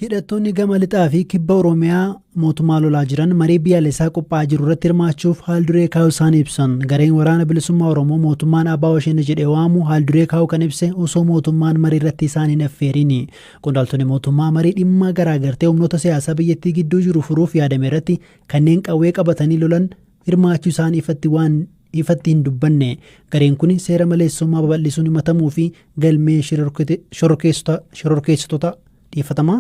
Hidhattoonni gama lixaa fi kibba Oromiyaa mootummaa lolaa jiran marii biyyaalessaa qophaa'aa jiru irratti hirmaachuuf haalduree kaa'uu isaanii ibsan. Gareen Waraana Bilisummaa Oromoo mootummaan ABO Shanee jedhee waamu haalduree kaa'uu kan ibse osoo mootummaan marii irratti isaan hin affeerini. Qondaaltonni mootummaa marii dhimma garaagartee humnoota siyaasaa biyyattii gidduu jiru furuuf yaadame irratti kanneen qawwee qabatanii lolan hirmaachuu isaanii ifatti waan ifatti hin dubbanne. Gareen kun seera maleessummaa babal'isuun himatamuu fi galmee shororkeessitoota dhiyeeffatama.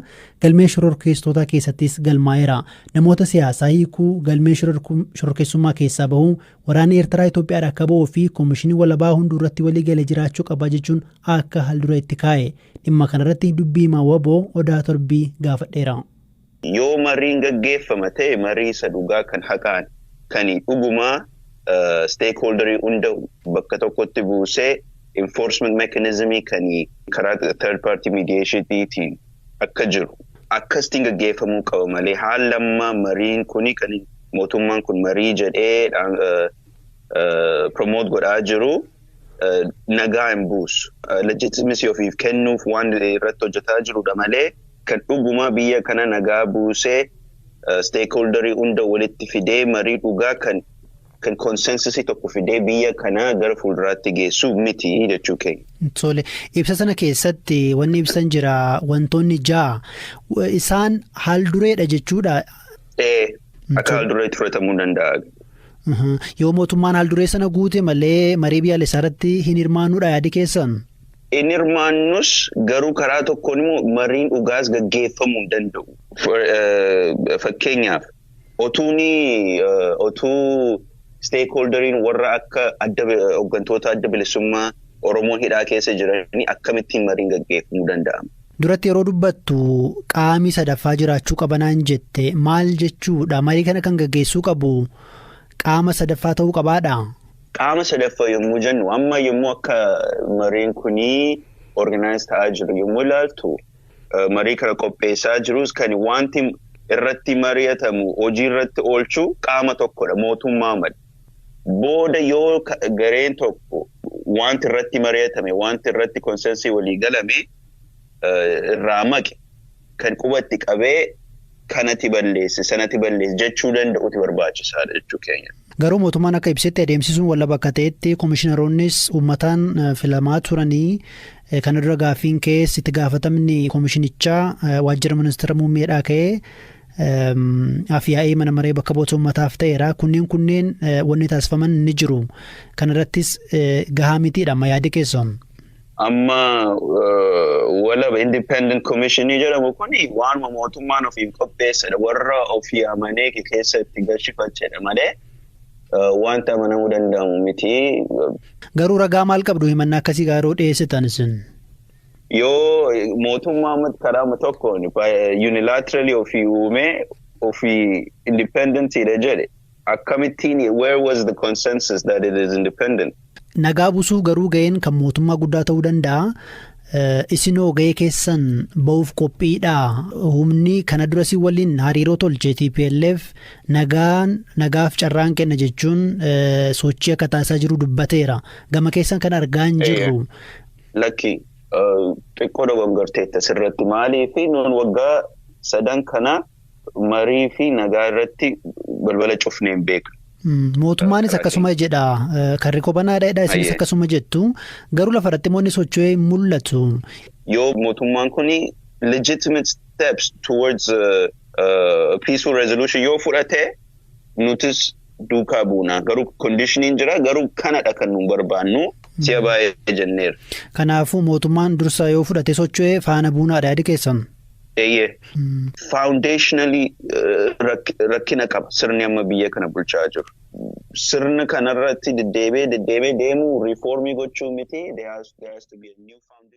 Galmee shororkeessitootaa keessattis galmaa'eera. Namoota siyaasaa hiikuu, galmee shororkeessummaa keessaa bahuu, waraanni Eertiraa Itoophiyaadha akka bahuu fi koomishinii walabaa hunduu irratti walii galee jiraachuu qaba jechuun akka haalduree itti kaa'e. Dhimma kanarratti dubbii himaa WBO Odaa Torbii gaafadheera. Yoo mariin gaggeeffama ta'e, marii isa dhugaa kan haqaan kan dhugumaa stakeholderii hunda bakka tokkotti buusee, enforcement mechanismii kan karaa third party mediationiitiin akka jiru akkasitiin gaggeeffamuu qaba malee, haala ammaa mariin kuni kan mootummaan kun marii jedhee promote godhaa jiru nagaa hin buusu. Legitimacy ofiif kennuuf waan irratti hojjetaa jirudha malee, kan dhugumaa biyya kana nagaa buusee, stakeholderii hunda walitti fidee, marii dhugaa kan consensusii tokko fidee biyya kana gara fuulduraatti geessu miti jechuu keenya. Tole, ibsa sana keessatti wanni ibsan jira, wantoonni 6 isaan haal dureedha jechuudha. Ee, akka haal dureetti fudhatamuu danda'a. Yoo mootummaan haal duree sana guute malee marii biyyaalessaa irratti hin hirmaannuudha yaadi keessan? Hin hirmaannus, garuu karaa tokkoon immoo mariin dhugaas gaggeeffamuu hin danda'u. Fakkeenyaaf, otuu stakeholderiin warra akka adda hooggantoota Adda Bilisummaa Oromoo hidhaa keessa jiranii akkamittiin mariin gaggeeffamuu danda'ama? Duratti yeroo dubbattu qaamii sadaffaa jiraachuu qabanaan jette, maal jechuudha? Marii kana kan gaggeessuu qabu qaama sadaffaa ta'uu qabaadha? Qaama sadaffaa yommuu jennu, amma yommuu akka mariin kunii organize ta'aa jiru yommuu ilaaltu, marii kana qopheessaa jirus kan wanti irratti mari'atamu hojii irratti oolchuu qaama tokkodha, mootummaa mali. Booda yoo gareen tokko wanti irratti mari'atame, wanti irratti consensusii walii galame irraa maqe, kan qubatti qabee kanatti balleesse, sanatti balleesse jechuu danda'uti barbaachisaadha jechuu keenya. Garuu mootummaan akka ibsetti adeemsisuun walaba akka ta'etti, koomishiinaroonnis uummataan filamaa turanii, kana dura gaaffiin ka'es itti gaafatamni koomishinichaa waajjira ministeera muummeedhaa ka'ee afyaa'ii mana maree bakka bu'oota uummataaf ta'eera. Kunneen wanni taasifaman ni jiru. Kana irrattis gahaa mitiidha amma yaadi keessan. Amma walaba independent commissionii jedhamu kuni waanuma mootummaan ofiif qopheessedha. Warra ofii amanee keessatti galchifachedha malee wanta amanamuu danda'amu miti. Garuu ragaa maal qabdu himannaa akkasii garuu dhiyeessitan isin? Yoo mootummaa karaa tokkoon unilaterally ofii uumee ofii independentiidha jedhe, akkamittiin, where was the consensus that it is independent? Nagaa buusuuf garuu ga'een kan mootummaa guddaa ta'uu danda'a. Isinoo ga'ee keessan ba'uuf qophiidha? Humni kana dura si waliin hariiroo tolche TPLF nagaan nagaaf carraan kenna jechuun sochii akka taasisaa jiru dubbateera. Gama keessan kan argaa hin jirru. Lakki, xiqqoo dogongorteetta sirratti. Maaliif, nuun waggaa 3 kana marii fi nagaa irratti balbala cufnee hin beeknu. Mootummaanis akkasuma jedha, karri kobanaadha, isinis akkasuma jettu, garuu lafarratti immoo inni socho'ee hin mul'atu. Yoo mootummaan kun legitimate steps towards peaceful resolution yoo fudhate, nutis duukaa buuna. Garuu conditioniin jira, garuu kanadha kan nu barbaannu si'a baay'ee jenneera. Kanaafuu mootummaan dursa yoo fudhate socho'ee faana buunaadha yaadi keessan. Eeyyee. Foundationally rakkina qaba sirni amma biyya kana bulchaa jiru. Sirna kanarratti deddeebi'ee deddeebi'ee deemuu, reformii gochuu miti. There has to be a new foundation.